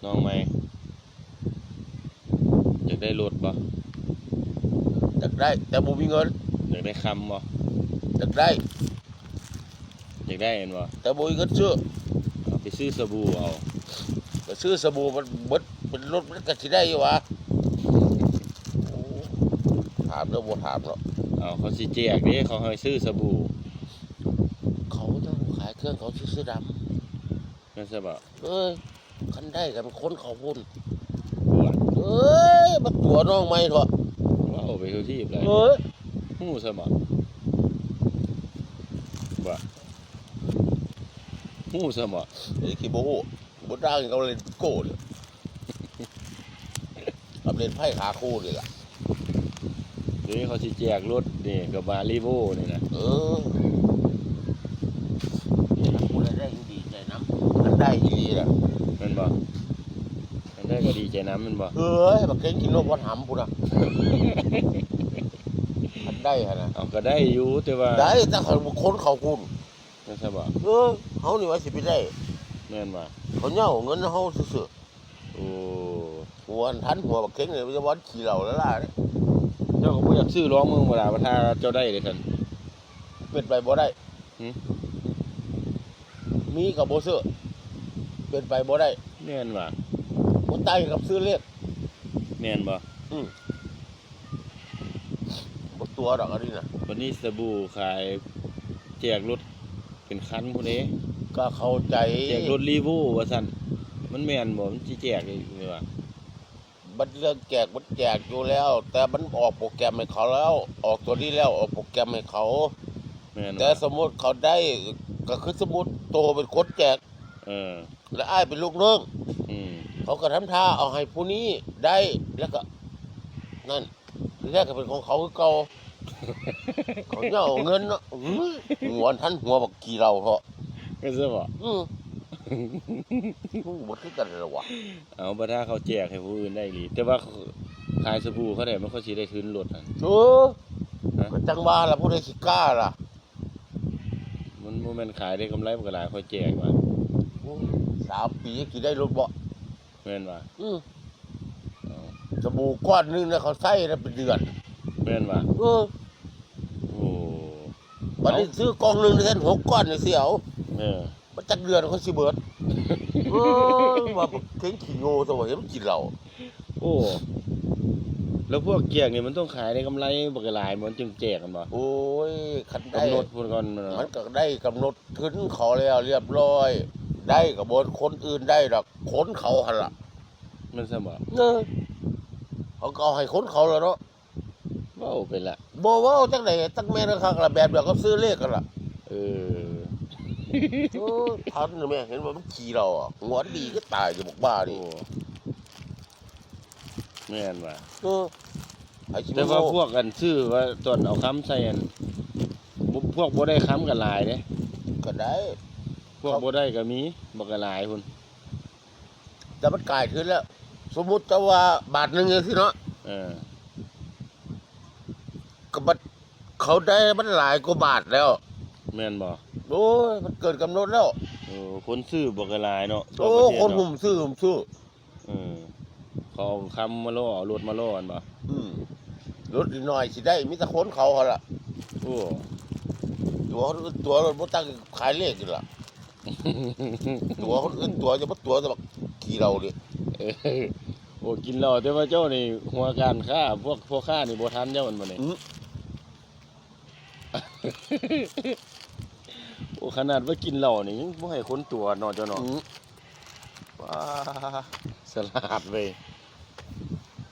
ນ້ອງໃໝ່ ຢາກໄດ້ລົດບໍ່? ຢາກໄດ້ ແຕ່ບໍ່ມີເງິນ. ຢາກໄດ້ຄຳບໍ່? ຢາກໄດ້ ຢາກໄດ້ແມ່ນບໍ່? ແຕ່ບໍ່ມີເງິນຊື້. ເອົາໄປຊື້ສະບູເອົາ. ໄປຊື້ສະບູມັນເບິດເປັນລົດ ມັນກໍຊິໄດ້ຢູ່ຫວາ? ໂອ້ ຖາມແລ້ວບໍ່ຖາມເນາະ. ເອົາ ເຂົາຊິແຈກເດ້ ເຂົາໃຫ້ຊື້ສະບູ. ເຂົາເຈົ້າຂາຍເຄື່ອງ ເຂົາຊິເສື້ອດຳ. ແມ່ນຊະບໍ? ເອີຍ ຄັນໄດ້ກໍເປັນຄົນເຂົາພຸ້ນ. ເອີຍ ມາຕົວະນ້ອງໃໝ່ເຖາະ. ເວົ້າໄປທົ່ວທີບເລີຍ. ເອີຍ ຮູ້ຊະບໍ? ວ່າ ຮູ້ຊະບໍ? ເອີຍ ຂີ້ບໍ່ຮູ້ ບໍ່ຕ່າງກັບເຫຼັ້ນໂກ້ເລີຍ. ກັບເຫຼັ້ນໄພ້ຂາຄູ່ນີ້ລະ. ເດ້ ເຂົາຊິແຈກລົດນີ້ ກະບະຣີໂວ້ນີ້ນະ. ເອີ ຜູ້ໃດໄດ້ກໍດີໃຈນຳ ຄັນໄດ້ອີ່ຫຼີລະ. ແມ່ນບໍ່? ຄັນໄດ້ກໍດີໃຈນຳແມ່ນບໍ່? ເອີຍ ບັກເກັງກິນໂລດບໍ່ຫຳພຸ້ນນະ. ຄັນໄດ້ຫັ້ນນະ. ເອົາ ກໍໄດ້ຢູ່ ແຕ່ວ່າ ໄດ້ ແຕ່ຄົນເຂົາພຸ້ນ. ແມ່ນຊະບໍ? ເອີ ເຮົານີ້ວ່າຊິໄປໄດ້. ແມ່ນບໍ່? ເຂົາເຫຍົາເງິນເຮົາຊື່ໆ. ໂອ້ ຫົວອັນທັນຫົວບັກເຄັງນີ້ ມັນຈະວ່າຂີ້ເຫຼົ້າລ້າໆເດ້. ເຈົ້າກໍບໍ່ຢາກຊື້ລອງເບິ່ງບໍ່ລະ ວ່າຖ້າເຈົ້າໄດ້ເດ້ຊັ້ນ? ເປັນໄປບໍ່ໄດ້. ຫື? ມີກໍບໍ່ຊື້ ເປັນໄປບໍ່ໄດ້. ແມ່ນຫວາ? ບໍ່ຕ່າງກັບຊື້ເລກ. ແມ່ນບໍ່? ອື ບໍ່ຕົວະດອກອັນນີ້ນະ. ບັດນີ້ສະບູຂາຍ ແຈກລົດເປັນຄັນພຸ້ນເດ້. ກໍເຂົ້າໃຈ ແຈກລົດຣີໂວ້ວ່າຊັ້ນ ມັນແມ່ນບໍ່? ມັນຊິແຈກອີ່ຫຍັງຫວາ? ບັດເລື່ອງແຈກມັນແຈກຢູ່ແລ້ວ ແຕ່ມັນອອກໂປຣແກຣມໃຫ້ເຂົາແລ້ວ ອອກຕົວນີ້ແລ້ວ ອອກໂປຣແກຣມໃຫ້ເຂົາ. ແມ່ນ ແຕ່ ຫວາ? ສົມມຸດເຂົາໄດ້ ກໍຄືສົມມຸດໂຕເປັນຄົນແຈກ ເອີ ແລ້ວອ້າຍເປັນລູກນ້ອງ ອືມ ເຂົາກໍທຳທ່າເອົາໃຫ້ຜູ້ນີ້ໄດ້ ແລ້ວກໍນັ້ນ ທີແລກກໍເປັນຂອງເຂົາຄືເກົ່າ. ເຂົາເຈົ້າເອົາເງິນເນາະ. ຫື ຫົວທັນຫົວບັກຂີ້ເຫຼົ້າເທາະ. ແມ່ນຊະບໍ? ອື ຮູ້ໝົດຄືກັນແລ້ວຫວາ? ເອົາ ບັດຖ້າເຂົາແຈກໃຫ້ຜູ້ອື່ນໄດ້ອີ່ຫຼີ ແຕ່ວ່າຂາຍສະບູເຂົາໄດ້ ມັນກໍຊິໄດ້ທຶນລົດຫັ້ນ. ເອີ ຮະ? ກໍຈັ່ງວ່າລະ ຜູ້ໃດຊິກ້າລະ? ມັນບໍ່ແມ່ນຂາຍໄດ້ກຳໄລບັກຫຼາຍ ຂ້ອຍແຈກວ່າ. ໂອ້ ສາມປີຊິໄດ້ລົດບໍ່? ແມ່ນຫວາ? ອື ເອົາ ສະບູກ້ອນໜຶ່ງນະ ເຂົາໃຊ້ໄດ້ເປັນເດືອນ. ແມ່ນຫວາ? ເອີ ໂອ້ ບັດນີ້ ເອົ້າ ຊື້ກ່ອງໜຶ່ງແທນຫົກກ້ອນນີ້ຊິເອົາ. ເອີ ມັນຈັກເດືອນເຂົາຊິເບິດ. ເອີຍ ວ່າບັກເຄັງຂີ້ໂງ່ ແຕ່ວ່າເຫັນມັນກິນເຫຼົ້າ. ໂອ້ ແລ້ວພວກກຽງນີ້ມັນຕ້ອງຂາຍໄດ້ກຳໄລບັກຫຼາຍ ມັນຈຶ່ງແຈກ ແມ່ນບໍ່? ໂອ້ຍ ຄັນໄດ້ ກຳນົດພຸ້ນກ່ອນ ມັນກໍໄດ້ກຳນົດທຶນເຂົາແລ້ວລຽບຮ້ອຍ. ໄດ້ກໍບໍ່ຄົນອື່ນໄດ້ດອກ ຄົນເຂົາຫັ້ນລະ. ແມ່ນຊັ້ນບໍ່? ເອີ ເຂົາກໍເອົາໃຫ້ຄົນເຂົາລະເນາະ. ເວົ້າໄປລະ ບໍ່ເວົ້າຈັ່ງໃດ ຈັກແມ່ນຄັກລະ ແບບດຽວກັບຊື້ເລກຫັ້ນລະ. ເອີ ໂອ້ຍ ທັນແມ່ ເຫັນວ່າມັນຂີ້ເຫຼົ້າ ຫົວດີຄືຕາຍຢູ່ ບັກບ້ານີ້. ໂອ້ ແມ່ນວ່າ ເອີ ໃຜຊິ ແຕ່ວ່າ ມາເວົ້າ ພວກອັນຊື້ວ່າຕອນເອົາຄຳໃສ່ອັນ ບໍ່ ພວກບໍ່ໄດ້ຄຳກໍຫຼາຍເດ້. ກໍໄດ້ ພວກ ເຂົາ ບໍ່ໄດ້ກໍມີ ບັກຫຼາຍພຸ້ນ. ແຕ່ມັນກາຍຄືນແລ້ວ ສົມມຸດເຈົ້າວ່າບາດໜຶ່ງຈັ່ງຊີ້ເນາະ. ເອີ ກໍບັດເຂົາໄດ້ມັນຫຼາຍກວ່າບາດແລ້ວ. ແມ່ນບໍ່? ໂອ້ຍ ມັນເກີນກຳນົດແລ້ວ. ເອີ ຄົນຊື້ບໍ່ກໍຫຼາຍເນາະ. ໂອ້ ທົ່ວປະເທດ ຄົນຫຸ້ມຊື້ຫຸ້ມຊື້. ເອີ ເຂົາເອົາຄຳມາລໍ ເອົາລົດມາລໍຫັ້ນບໍ່? ອືມ ລົດໜ້ອຍຊິໄດ້ ມີແຕ່ຄົນເຂົາຫັ້ນລະ. ໂອ້ ຕົວະຄົນອື່ນຕົວະ ລົດບໍ່ຕັ້ງຂາຍເລກນີ້ລະ. ຕົວະຄົນອື່ນຕົວະ ຢ່າມາຕົວະແຕ່ບັກຂີ້ເຫຼົ້ານີ້. ເອີ ໂອ້ ກິນເຫຼົ້າ ແຕ່ວ່າເຈົ້ານີ້ຫົວການຄ້າ ພວກພໍ່ຄ້ານີ້ບໍ່ທັນເຈົ້າແມ່ນບໍ່ນີ້? ອື ໂອ້ ຂະໜາດວ່າກິນເຫຼົ້ານີ້ຍັງບໍ່ໃຫ້ຄົນຕົວະເນາະ ເຈົ້າເນາະ. ອື ວ້າ ສະຫຼາດເວີຍ.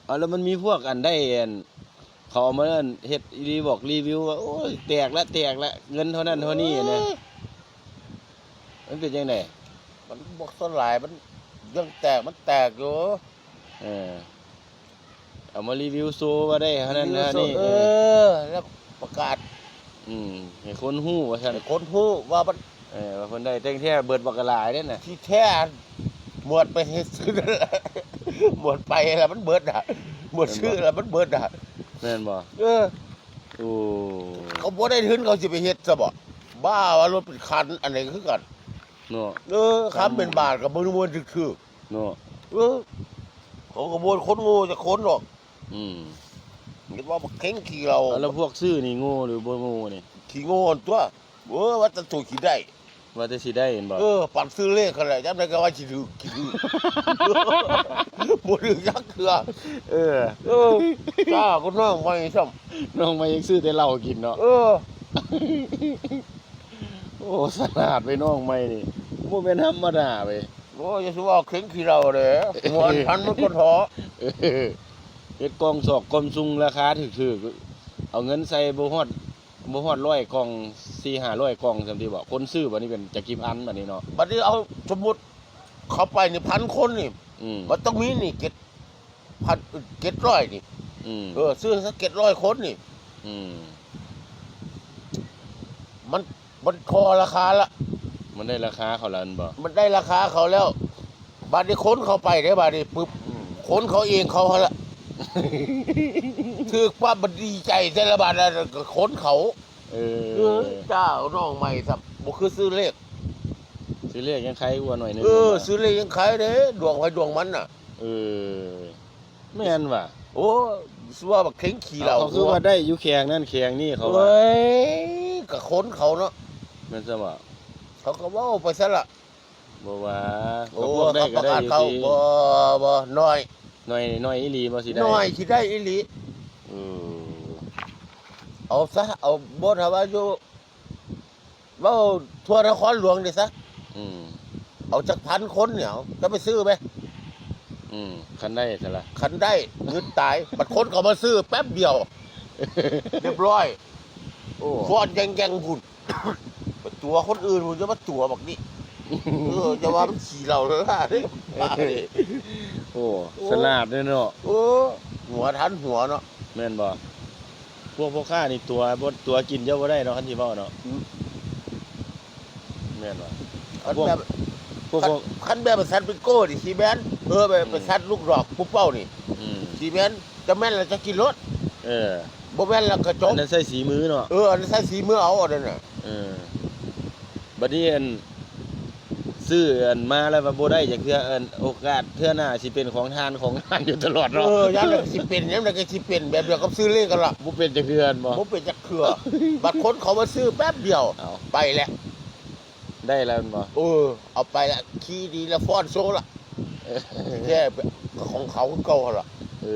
ເອົາ ແລ້ວມັນມີພວກອັນໄດ້ອັນ ເຂົາເອົາມາເຮັດຣີບອກຣີວິວວ່າ ໂອ້ຍ ແຕກລະ ແຕກລະ ເງິນເທົ່ານັ້ນເທົ່ານີ້ນະ. ໂອ້ຍ ມັນເປັນຈັ່ງໃດ? ມັນບໍ່ສ່ວນຫຼາຍ ມັນເລື່ອງແຕກມັນແຕກຢູ່. ເອີ ເອົາມາຣີວິວໂຊວ່າໄດ້ເທົ່ານັ້ນເທົ່ານີ້. ເອີ ແລ້ວປະກາດ ອືມ ໃຫ້ຄົນຮູ້ວ່າຊັ້ນ ໃຫ້ຄົນຮູ້ວ່າມັນ ເອີ ວ່າເພິ່ນໄດ້ ແຕ່ທີ່ແທ້ເບິດບັກຫຼາຍເດ້ນະ. ທີ່ແທ້ໝວດໄປເຮັດຊື້ ໝວດໄປແລ້ວມັນເບິດນະ ໝວດຊື້ແລ້ວມັນເບິດນະ. ແມ່ນບໍ່? ເອີ ໂອ້ ເຂົາບໍ່ໄດ້ທຶນ ເຂົາຊິໄປເຮັດຊະບໍ? ບ້າວ່າລົດເປັນຄັນ ອັນໃດຄືກັນເນາະ. ເອີ ຄຳເປັນບາດກໍບໍ່ຮູ້ວ່າຖືກ. ເນາະ. ເອີ ເຂົາກໍບໍ່ຄົນໂງ່ຈັກຄົນດອກ. ອືມ ເຫັນວ່າບັກເຄັງຂີ້ເຫຼົ້າ. ແລ້ວພວກຊື້ນີ້ໂງ່ຫຼືບໍ່ໂງ່ນີ້? ຂີ້ໂງ່ຫັ້ນຕົວະ. ເອີ ວ່າແຕ່ໂຕຂີ້ໄດ້ ວ່າແຕ່ຊິໄດ້ແມ່ນບໍ່? ເອີ ປັນຊື້ເລກຫັ້ນແຫຼະ ຍາມໃດກໍວ່າຊິຖືກ ຂີ້ດື້ ບໍ່ຖືກຈັກເທື່ອ. ເອີ ເອີ ຈ້າ ຄົນນ້ອງໃໝ່ຊ້ຳ ນ້ອງໃໝ່ຍັງຊື້ແຕ່ເຫຼົ້າກິນເນາະ. ເອີ ໂອ້ ສະຫຼາດເວີຍ ນ້ອງໃໝ່ນີ້ບໍ່ແມ່ນທຳມະດາເວີຍ. ໂອ້ຍ ຢ່າຊິເວົ້າເຄັງຂີ້ເຫຼົ້າເດ້ ຫົວອັນພັນມັນກໍເທາະ. ເຮັດກ່ອງຊອກກ່ອງຊຸງລາຄາຖືກໆ ເອົາເງິນໃສ່ບໍ່ຮອດ ບໍ່ຮອດຮ້ອຍກ່ອງ ສີ່ຫ້າຮ້ອຍກ່ອງຊັ້ນຕິເບາະ. ຄົນຊື້ບັດນີ້ເປັນຈັກກີ່ພັນບັດນີ້ເນາະ. ບັດນີ້ເອົາ ສົມມຸດເຂົ້າໄປນີ້ພັນຄົນນີ້ ອືມ ມັນຕ້ອງມີນີ້ເຈັດພັນ ເຈັດຮ້ອຍນີ້ ອືມ ເອີ ຊື້ໃຫ້ເຈັດຮ້ອຍຄົນນີ້ ອືມ ມັນ ມັນພໍລາຄາລະ ມັນໄດ້ລາຄາເຂົາລະແມ່ນບໍ່? ມັນໄດ້ລາຄາເຂົາແລ້ວ. ບາດນີ້ຄົນເຂົາໄປເດ້ ບາດນີ້ປຶບ ອືມ ຄົນເຂົາເອງເຂົາຫັ້ນລະ ຖືກປັບມັນດີໃຈແຕ່ລະບາດນັ້ນ ຄົນເຂົາ. ເອີ ເອີ ຈ້າ ນ້ອງໃໝ່ຊ້ຳ ບໍ່ຄືຊື້ເລກ ຊື້ເລກຍັງໄຄກວ່າໜ້ອຍໜຶ່ງ. ເອີ ແມ່ນບໍ່? ຊື້ເລກຍັງໄຄເດ້ ດວງໃຜດວງມັນນະ. ເອີ ແມ່ນວ່າ ໂອ້ ຊິວ່າບັກເຄັງຂີ້ເຫຼົ້າ ເຂົາຄືວ່າໄດ້ຢູ່ແຂວງນັ້ນແຂວງນີ້ ເຂົາວ່າ. ເອີຍ ກໍຄົນເຂົາເນາະ ແມ່ນຊັ້ນບໍ່? ເຂົາກໍເວົ້າໄປຊັ້ນລະ. ບໍ່ວ່າ ໂອ້ ກໍພວກໄດ້ກໍໄດ້ຢູ່ຕິ. ບໍ່ ບໍ່ ໜ້ອຍ ໜ້ອຍ ໜ້ອຍອີ່ຫຼີບໍ່? ຊິໄດ້ ໜ້ອຍ ຊິໄດ້ອີ່ຫຼີ. ເອີ ເອົາຊະ ເອົາ ບໍ່ ຖ້າວ່າຢູ່ ເວົ້າທົ່ວນະຄອນຫຼວງນີ້ຊະ ອືມ ເອົາຈັກພັນຄົນນີ້ ເອົາ ຈະໄປຊື້ໄປ ອືມ ຄັນໄດ້ຊັ້ນລະ ຄັນໄດ້ງຶດຕາຍ. ບັດຄົນເຂົາມາຊື້ແປັບດຽວ ຮຽບຮ້ອຍ ໂອ້ ຟ້ອນແກ່ງໆພຸ້ນ. ໄປຕົວະຄົນອື່ນພຸ້ນ ຢ່າມາຕົວະບັກນີ້. ເອີ ຢ່າວ່າມັນຂີ້ເຫຼົ້າເລີຍເດ້ ບ້າເດ້. ໂອ້ ໂອ້ ສະຫຼາດເດ້ເນາະ. ໂອ້ ຫົວທັນຫົວເນາະ. ແມ່ນບໍ່? ພວກພໍ່ຄ້ານີ້ຕົວະບໍ່ ຕົວະກິນເຈົ້າບໍ່ໄດ້ເນາະ ຄັນຊິເວົ້າເນາະ. ອືມ ແມ່ນວ່າ ຄັນແບບ ພວກ ຄັນ ພວກ ຄັນແບບບໍລິສັດ Bingo ນີ້ຊິແມ່ນ ເອີ ແບບ ອືມ ບໍລິສັດລູກດອກປູເປົ້ານີ້ ອືມ ຊິແມ່ນ ຈະແມ່ນລະຈະກິນໂລດ. ເອີ ບໍ່ແມ່ນລະກະຈົບ. ອັນນັ້ນໃຊ້ສີມືເນາະ. ເອີ ອັນນັ້ນໃຊ້ສີມືເອົາ ອັນນັ້ນນະ. ເອີ ບັດນີ້ ອັນ ຊື້ ອັນ ມາແລ້ວວ່າບໍ່ໄດ້ຈັກເທື່ອ ອັນ ໂອກາດເທື່ອໜ້າຊິເປັນຂອງທ່ານ ຂອງທ່ານຢູ່ຕະຫຼອດເນາະ. ເອີ ຍາມໃດກໍຊິເປັນ ຍາມໃດກໍຊິເປັນ ແບບດຽວກັບຊື້ເລກຫັ້ນລະ. ບໍ່ເປັນຈັກເທື່ອແມ່ນບໍ່? ບໍ່ເປັນຈັກເທື່ອ. ບັດຄົນເຂົາມາຊື້ແປັບດຽວ ເອົາ ໄປແລ້ວ ໄດ້ແລ້ວແມ່ນບໍ່? ເອີ ເອົາໄປລະ ຂີ້ດີລະ ຟ້ອນໂຊລະ. ເອີ ແທ້ ຂອງເຂົາຄືເກົ່າຫັ້ນລະ. ເອີ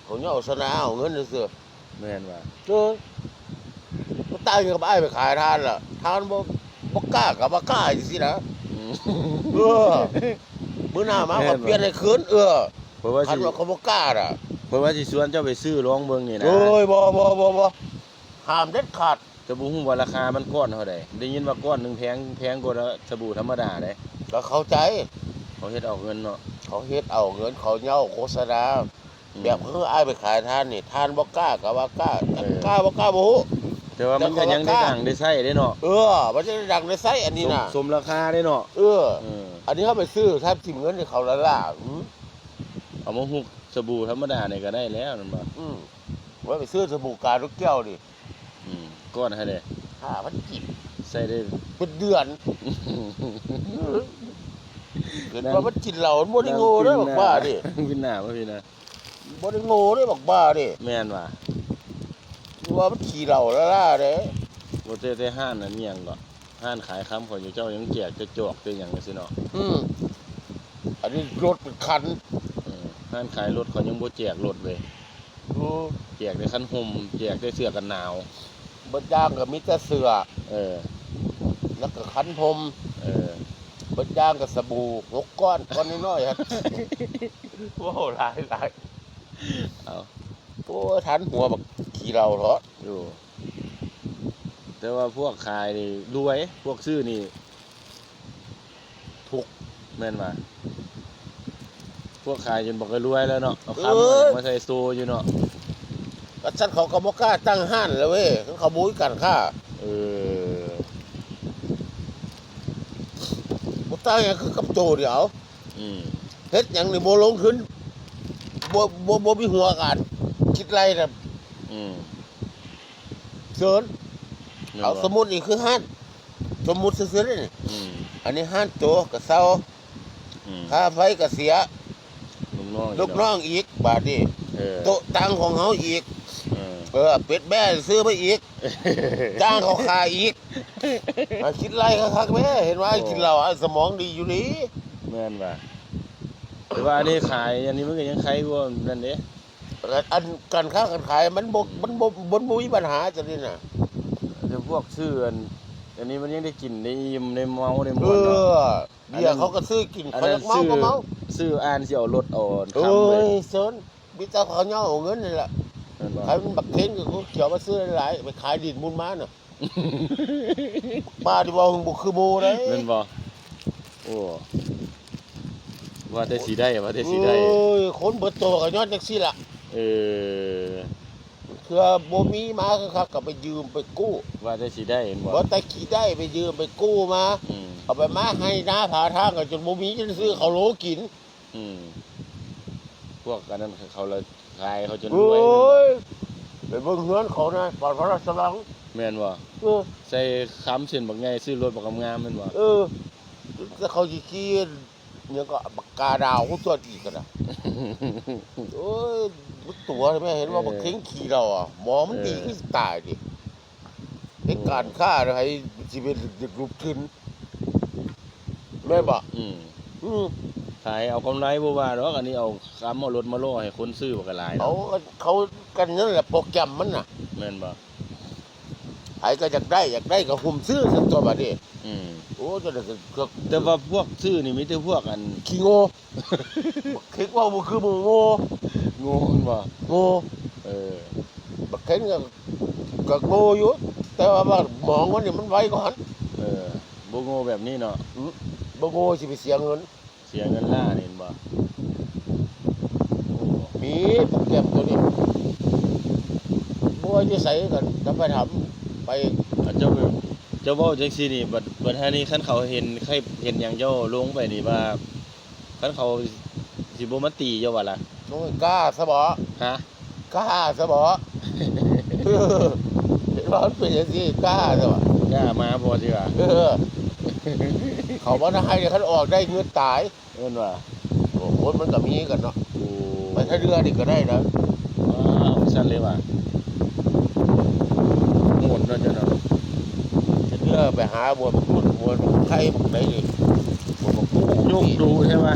ເຂົາເຍົາະສະໜາເອົາເງິນຊື່ໆ. ແມ່ນວ່າ ເອີ ມັນຕ່າງຫຍັງກັບອ້າຍໄປຂາຍທ່ານລະ ທ່ານບໍ່ ບໍ່ກ້າກໍບໍ່ກ້າຈັ່ງຊີ້ນະ. ອືມ ເອີ ມື້ໜ້າມາ ແມ່ນວ່າ ຂ້ອຍປ່ຽນໃຫ້ຄືນ. ເອີ ເພາະວ່າ ຄັນວ່າເຂົາບໍ່ກ້ານະ ເພາະວ່າຊິຊວນເຈົ້າໄປຊື້ລອງເບິ່ງນີ້ນະ. ໂອ້ຍ ບໍ່ ບໍ່ ບໍ່ ບໍ່ ຫ້າມເດັດຂາດ. ເຈົ້າບໍ່ຮູ້ວ່າລາຄາມັນກ້ອນເທົ່າໃດ? ໄດ້ຍິນວ່າກ້ອນໜຶ່ງແພງ ແພງກວ່າສະບູທຳມະດາເດ້. ກໍເຂົ້າໃຈ ເຂົາເຮັດເອົາເງິນເນາະ. ເຂົາເຮັດເອົາເງິນ ເຂົາເຍົາະໂຄສະນາ. ອືມ ແບບຄືອ້າຍໄປຂາຍທ່ານນີ້ ທ່ານບໍ່ກ້າກໍວ່າກ້າ. ເອີ ກ້າບໍ່ກ້າບໍ່ຮູ້ ແຕ່ວ່າມັນກໍຍັງໄດ້ດັງໄດ້ໃຊ້ເດ້ເນາະ. ເອີ ມັນຍັງໄດ້ດັງໄດ້ໃຊ້ອັນນີ້ນະ ສົມ ສົມລາຄາເດ້ເນາະ. ເອີ ເອີ ອັນນີ້ເຮົາໄປຊື້ ແທບຖິ້ມເງິນໃຫ້ເຂົາລ້າໆ. ອືມ ເອົາມາຫຸກສະບູທຳມະດານີ້ກໍໄດ້ແລ້ວແມ່ນບໍ່? ອືມ ໄວ້ໄປຊື້ສະບູກາທຸກແກ້ວນີ້. ອືມ ກ້ອນຫັ້ນເດ້ ຫ້າພັນກີບ ໃຊ້ໄດ້ເປັນເດືອນ. ເຫັນວ່າມັນກິນເຫຼົ້າ ມັນບໍ່ໄດ້ໂງ່ເດ້ບັກບ້າເດ້. ວິນໜ້າບໍ່ພີ່ນະ ບໍ່ໄດ້ໂງ່ເດ້ບັກບ້າເດ້. ແມ່ນວ່າ ວ່າມັນຂີ້ເຫຼົ້າລ້າໆເດ້. ບໍ່ແຕ່ ແຕ່ຮ້ານອັນຫຍັງເກາະ ຮ້ານຂາຍຄຳຂອງເຈົ້າຍັງແຈກແຕ່ຈອກແຕ່ຫຍັງຈັ່ງຊີ້ເນາະ. ອືມ ອັນນີ້ລົດເປັນຄັນ. ເອີ ຮ້ານຂາຍລົດເຂົາຍັງບໍ່ແຈກລົດເວີຍ. ໂອ້ ແຈກແຕ່ຄັນຮົ່ມ ແຈກແຕ່ເສື້ອກັນໜາວ. ເບິດຢ່າງກໍມີແຕ່ເສື້ອ ເອີ ແລ້ວກໍຄັນຮົ່ມ. ເອີ ເບິດຢ່າງກໍສະບູຫົກກ້ອນ ກ້ອນນ້ອຍໆຫັ້ນ. ເວົ້າຫຼາຍໆ. ເອົາ ໂອ້ຍ ທັນຫົວບັກຂີ້ເຫຼົ້າເທາະ. ໂອ້ ແຕ່ວ່າພວກຂາຍນີ້ລວຍ ພວກຊື້ນີ້ທຸກ ແມ່ນວ່າ ພວກຂາຍຈົນບໍ່ຄ່ອຍລວຍແລ້ວເນາະ ເອົາຄຳ ເອີຍ ມາໃສ່ໂຊຢູ່ເນາະ. ກະຊັ້ນເຂົາກໍບໍ່ກ້າຕັ້ງຮ້ານແລ້ວເວີຍ ຄັນເຂົາບໍ່ມີການຄ້າ. ເອີ ບໍ່ຕ່າງຫຍັງຄືກັບໂຕດຽວ. ອືມ ເຮັດຫຍັງນີ້ບໍ່ລົງທຶນ ບໍ່ ບໍ່ ບໍ່ມີຫົວການຄິດໄລ່ນະ. ອືມ ເຊີນ ແມ່ນບໍ່? ເອົາ ສົມມຸດນີ້ຄືຮ້ານ ສົມມຸດຊື່ໆເດ້ນີ້. ອືມ ອັນນີ້ຮ້ານໂຕກະເຊົາ ຄ່າໄຟກໍເສຍ ລູກນ້ອງອີກ ລູກນ້ອງອີກບາດນີ້ ເອີ ໂຕະຕັ່ງຂອງເຮົາອີກ ເອີ ເອີ ເປັດແບ້ຊື້ມາອີກ ຈ້າງເຂົາຂ້າອີກ ອ່າ ຄິດໄລ່ຄັກໆແມ້ ເຫັນວ່າ ໂອ້ ກິນເຫຼົ້າ ອ່າ ສະໝອງດີຢູ່ເດ. ແມ່ນວ່າ ແຕ່ວ່າອັນນີ້ຂາຍ ອັນນີ້ມັນກໍຍັງໄຄກວ່ານັ້ນເດ້. ອັນການຄ້າການຂາຍມັນບໍ່ ມັນບໍ່ ມັນບໍ່ມີບັນຫາຈັ່ງຊີ້ນະ. ແຕ່ພວກຊື້ອັນ ອັນນີ້ມັນຍັງໄດ້ກິນໄດ້ອີ່ມໄດ້ເມົາໄດ້ມ່ວນເນາະ. ເອີ ເບຍເຂົາກໍຊື້ກິນ ເຂົາຢາກເມົາກໍເມົາ ຊື້ອ່ານຊິເອົາລົດເອົາຄຳເລີຍ. ໂອ້ຍ ເຊີນ ມີແຕ່ເຂົາເຍົາເອົາເງິນນີ້ແຫຼະ. ແມ່ນບໍ່? ຄັນບັກເຄັງກໍເຂົາເຈົ້າມາຊື້ຫຼາຍໆ ໄປຂາຍດິນບຸນມານະ. ປ້າທີ່ເວົ້າບໍ່ຄືໝູ່ເດ້. ແມ່ນບໍ່? ໂອ້ ວ່າແຕ່ຊິໄດ້ ວ່າແຕ່ຊິໄດ້. ໂອ້ຍ ຄົນເບິດໂຕກໍຍ້ອນຈັ່ງຊີ້ລະ. ເອີ ເທື່ອບໍ່ມີມາຄັກໆ ກໍໄປຢືມໄປກູ້ ວ່າແຕ່ຊິໄດ້ແມ່ນບໍ່? ວ່າແຕ່ຊິໄດ້ ໄປຢືມໄປກູ້ມາ. ອືມ ເອົາໄປມາໄຮ່ນາຜາທາງ ກໍຈົນບໍ່ມີຈະຊື້ເຂົ້າໂລກິນ. ອືມ ພວກອັນນັ້ນເຂົາລະຂາຍເຂົາຈົນລວຍ. ໂອ້ຍ ໄປເບິ່ງເຮືອນເຂົານະ ປານພະລາຊະວັງ. ແມ່ນບໍ່? ເອີ ໃສ່ຄຳເສັ້ນບັກໃຫຍ່ ຊື້ລົດບັກງາມໆ ແມ່ນບໍ່? ເອີ ແຕ່ເຂົາຊິຂີ່ຫຍັງກໍບັກກາດາວ ຕົວະອີກຫັ້ນນະ. ໂອ້ຍ ມັນຕົວະແມ່ ເຫັນວ່າ ເອີ ບັກເຄັງຂີ່ເຫຼົ້າອະ ໝໍມັນດີ ເອີ ຄືຊິຕາຍເດ. ເຮັດການຄ້າໃຫ້ຊິເປັນຮູບທຶນ ແມ່ນບໍ່? ອືມ ອືມ ຂາຍເອົາກຳໄລບໍ່ວ່າດອກ ອັນນີ້ເອົາຄຳເອົາລົດມາລໍ້ໃຫ້ຄົນຊື້ບັກຫຼາຍ. ເອົາ ເຂົາກັນນັ້ນແຫຼະ ໂປຣແກຣມມັນນະ. ແມ່ນບໍ່? ໃຜກໍຢາກໄດ້ ຢາກໄດ້ກໍຫຸ້ມຊື້ຊັ້ນຕົວະບາດນີ້. ອືມ ໂອ້ ຈັ່ງໃດກໍ ແຕ່ວ່າພວກຊື້ນີ້ມີແຕ່ພວກອັນຂີ້ໂງ່. ບັກເຄັງເວົ້າບໍ່ຄືໝູ່ໂງ່. ໂງ່ແມ່ນບໍ່? ໂງ່ ເອີ ບັກເຄັງກໍ ກໍໂງ່ຢູ່ ແຕ່ວ່າ ວ່າໝອງມັນນີ້ມັນໄວກວ່າຫັ້ນ. ເອີ ບໍ່ໂງ່ແບບນີ້ເນາະ. ອື ບໍ່ໂງ່ຊິໄປເສຍເງິນ ເສຍເງິນລ້ານເຫັນບໍ່? ໂອ້ ມີໂປຣແກຣມຕົວນີ້ ບໍ່ວ່າຢູ່ໃສກໍ ກໍໄປຖາມໄປ. ອາ ເຈົ້າ ເຈົ້າເວົ້າຈັ່ງຊີ້ນີ້ ບັດ ບັດຫານີ້ຄັນເຂົາເຫັນຄລິບເຫັນຫຍັງເຈົ້າລົງໄປນີ້ວ່າ ຄັນເຂົາຊິບໍ່ມາຕີເຈົ້າວ່າລະ? ໂອ້ຍ ກ້າຊະບໍ? ຮະ? ກ້າຊະບໍ? ເອີ ເຫັນວ່າມັນເປັນຈັ່ງຊີ້ ກ້າຊະບໍ? ກ້າມາບໍ່ຊິວ່າ? ເອີ ເຂົາບໍ່ໄດ້ໃຫ້ ຄັນອອກໄດ້ເງິນຕາຍ ເອີ້ນວ່າ. ໂອ້ ຄົນມັນກໍມີກັນເນາະ. ໂອ້ ໄປທ່າເຮືອນີ້ກໍໄດ້ນະ. ວ້າວ ຊັ້ນເລີຍວ່າ ໂຫດເນາະເຈົ້າເນາະ. ເທື່ອໄປຫາບວນບັກກຸດ ບວນບັກໄຂ່ ບັກໃດນີ້ ບວນບັກກູ ຍົກດຸແທ້ວ່າ.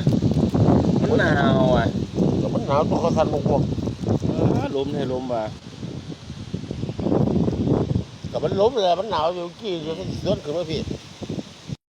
ມັນໜາວວ່າ. ກໍມັນໜາວຕົວະ ເຂົາສັ່ນໝວກໆ. ເອີ ລົມແທ້ ລົມວ່າ. ກໍມັນລົມແຫຼະ ມັນໜາວຢູ່ ກີ້ຢູ່ ອືມ ຊວນຂຶ້ນມາພີ້.